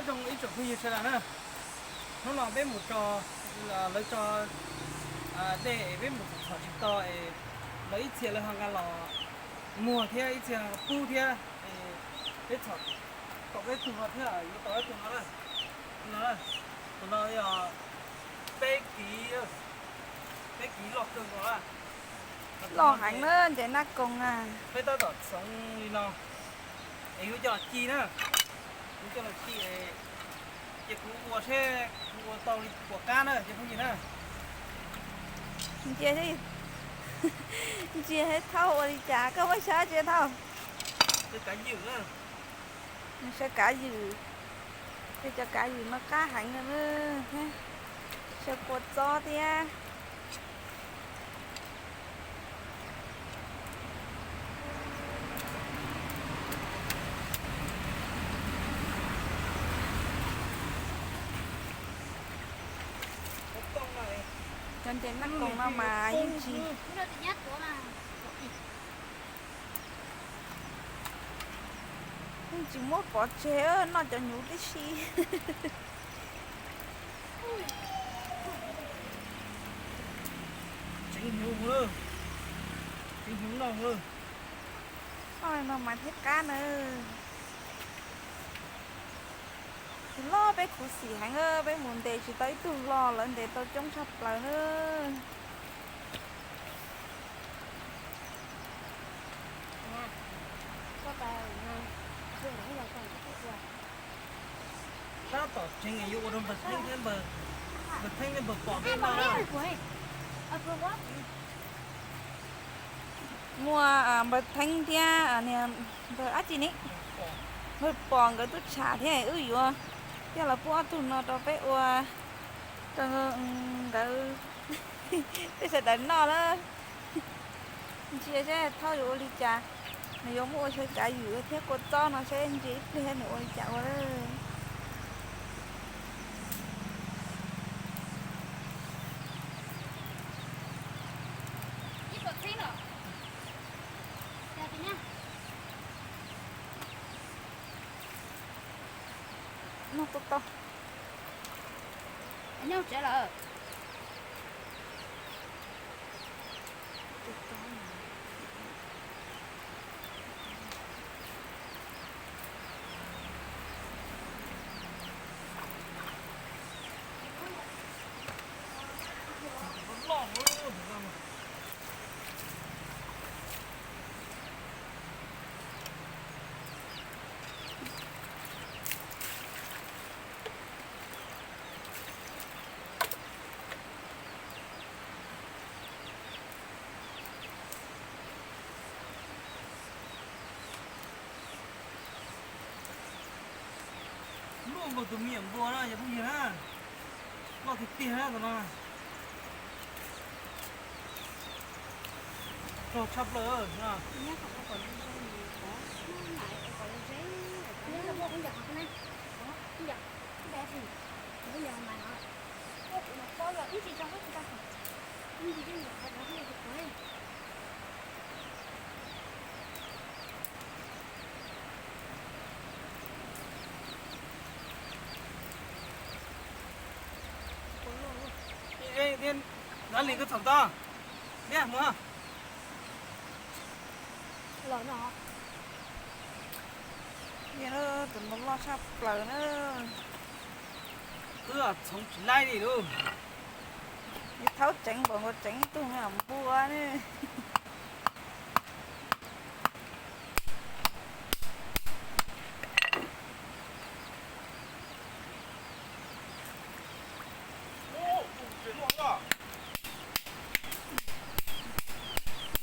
Zoo ib tsoom phooj ywg sawv daws na, hnub no peb mus tso, lawv tso dej es peb mus txhom tsis tau es lawv ib txhia lawv ho nqa los muag thiab ib txhia pub thiab es peb txhom tau peb tug no thiab yuav tau ib tug no na. Tus no yog peb kiv, peb kiv loj kawg nkaus na. Loj heev na, nce nab koog na. Peb tab tom txhoov li no es yuav coj los ci na, yuav coj los ci es ces kuv ua seb kuv ua tau li puas qab na cov phooj ywg na. Ntsia, ntsia seb Thaub ua li cas, koj muab saib tsis Thaub. Sawv kav ywm, sawv kav ywm, tej cov kav ywm no qab heev thiab, sawv kua txob thiab. Cov nce nab koog no mas yeej tsis, yeej tsis muab pov tseg, noj cov hnyuv tib si. Tseev hnyuv, tseev hnyuv noj. Noj no mas thiaj qab na. Tus loj peb khuv xim heev, peb mus ntes tsis tau ib tug los lawv ntes tau coob tshaj plaws na. Tab tom tseev yuav ua rau npawg Theeb thiab, npawg Theeb thiab npawg Pom peb noj. Muaj npawg Theeb thiab npawg dab tsi ne, npawg Pom nkawd tub tsham thiab wb yuav coj los pub ob tug no rau peb ua rau nkawd, peb sawv daws noj lawm. Ntsia seb Thaub yuav ua li cas, nws yuav muab ua sawv kav ywm thiab kua txob no seb ntsia ib pliag nws ua li cas ua lawm. Noj tau tau. Luaj nkaus tus me nyuam npua no cov phooj ywg na, loj tiag tiag na tus no. Rog tshaj plaws. Tus no loj tshaj plaws na. Wb txhoov tsis laib li lauj. Thaub tseev npaum nkaus tseev ib tug me nyuam npua ne.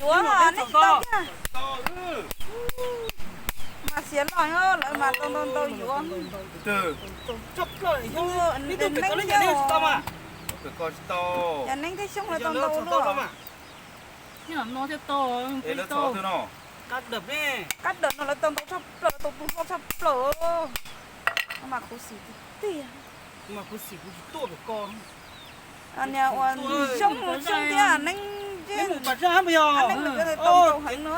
Yuav nej tsis tau tiag. Mas xiav loj lawv mas tau ntau ntau yuav. Neeb thiab, yog neeb thiab xyoob lawv tau ntau ua luaj. Qab dawm no lawv tau ntau tshaj plaws, tau tus loj tshaj plaws. Mas khuv xim tiag tiag. Niag uas xyoob, xyoob thiab neeb, neeb lawv tau ntau heev no.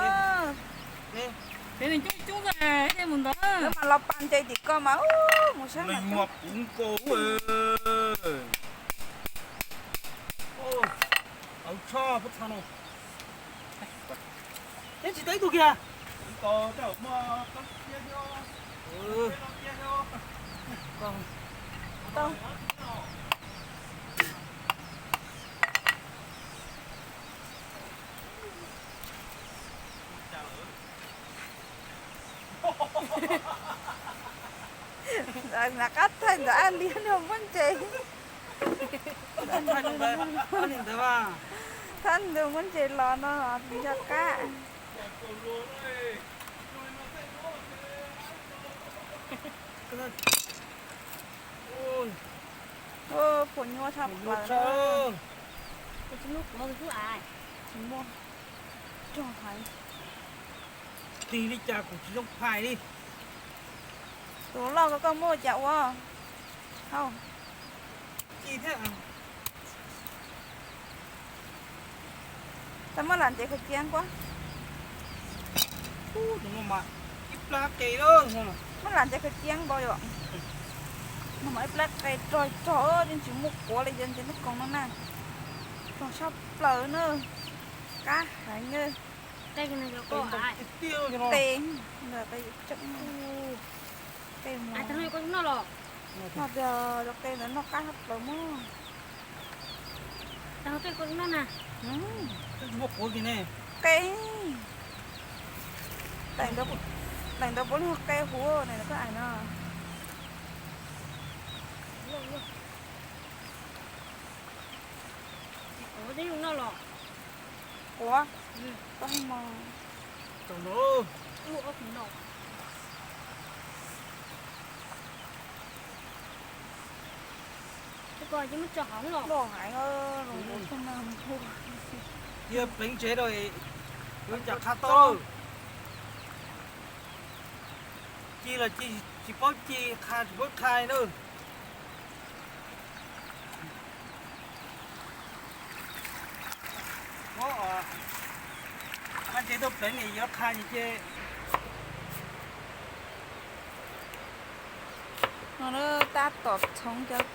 Cov neeg coob coob thiaj mus ntawd. Lawv mas los pas ntses tim ko mas mus sab mas coob. Tsis tau ib tug kiag. Nram qab thaij ntawm Ab Liab no muab ntses. Thab ntug muab ntses los no nco qab. Phuam nyuaj tshaj plaws. Tsis muaj, rog heev. Tig li cas kuj tsis zoo phais li. Tus loj ko koj muab ua cas ua? Hau. Ci thiab. Tau muab lam ntsev khaws ciab kuab. Tus no mas ib plab qe lawm. Muab lam ntsev khaws ciab npau yom. No mas ib plab qe rog rog, yeej tsis muaj quav li cov ntsev ntuj koos no na. Rog tshaj plaws na. Qab heev na. Qe, qe tseem, qe mas, no tias cov qe ntawd noj qab tshaj plaws mog. Qe, daim ntawd puav leej qe huv, daim ntawd koj ais no. Quav, tau mos. Loj heev, cia pleev tsev rau, yuav cas qha tau. Ci los ci tsis paub ci, qha tsis paub qha li na. Muab ntsev tuaj pleev es yuav qha ces. No tab tom txhoov cov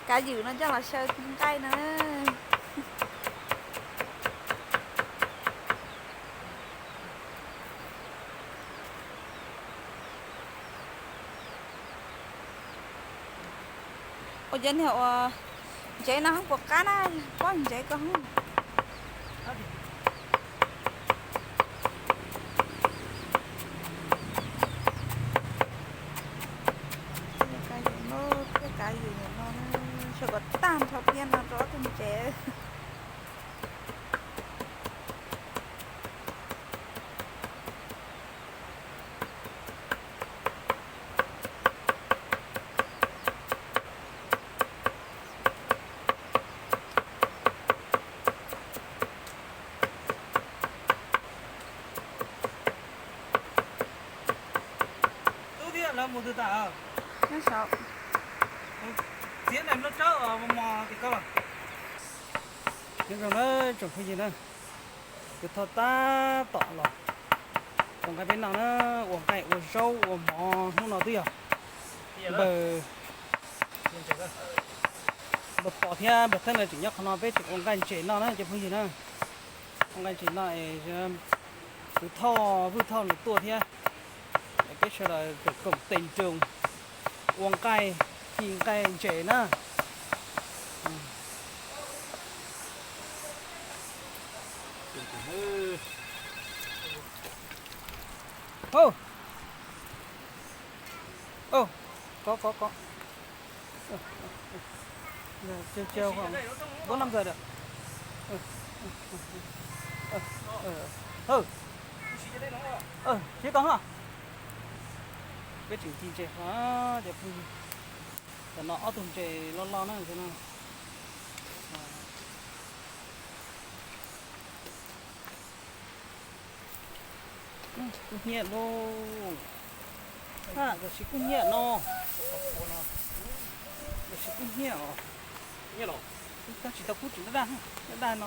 kav ywm no coj los xyaw nqaij no. Ua cas niag ua ntsev no hoob puas qab na, pob ntsev ko hoob. Kav ywm no, kav ywm no, xyaw kom tag nrho kiag no rau ob tug ntsev. Tub thiab lawv mus twg tas? Txiav nees nplooj tsawb mos tim ko. Nyob zoo na tsoom phooj ywg na, kuv thauj tab tom los ua nqaij peb noj na, ua nqaij ua zaub ua mov hnub no twb yog npawg, npawg Pov thiab npawg Theeb lawv tseem nyob qhov no, peb tseem ua nqaij ntses noj na cov phooj ywg na. Ua nqaij ntses noj es kuv thauj Vwj Thoj nws tuaj thiab, peb sawv daws koom tes nroos ua nqaij, ci nqaij ntses na. Kov, kov, kov. Chiều, chiều khoảng bốn năm giờ được. Siv tau ha. Peb tseem ci ntses qhov cov phooj ywg. Tam no ob tug ntses loj loj na no. Kub hnyiab lauj. Tam sim kub hnyiab no. Tam sim kub hnyiab os. Tab sis tau kub tseem daj daj, daj daj no.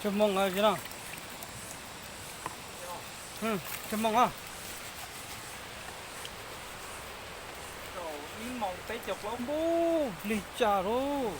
Tsawg moos no? Tsawg moos os? Npub li cas lauj?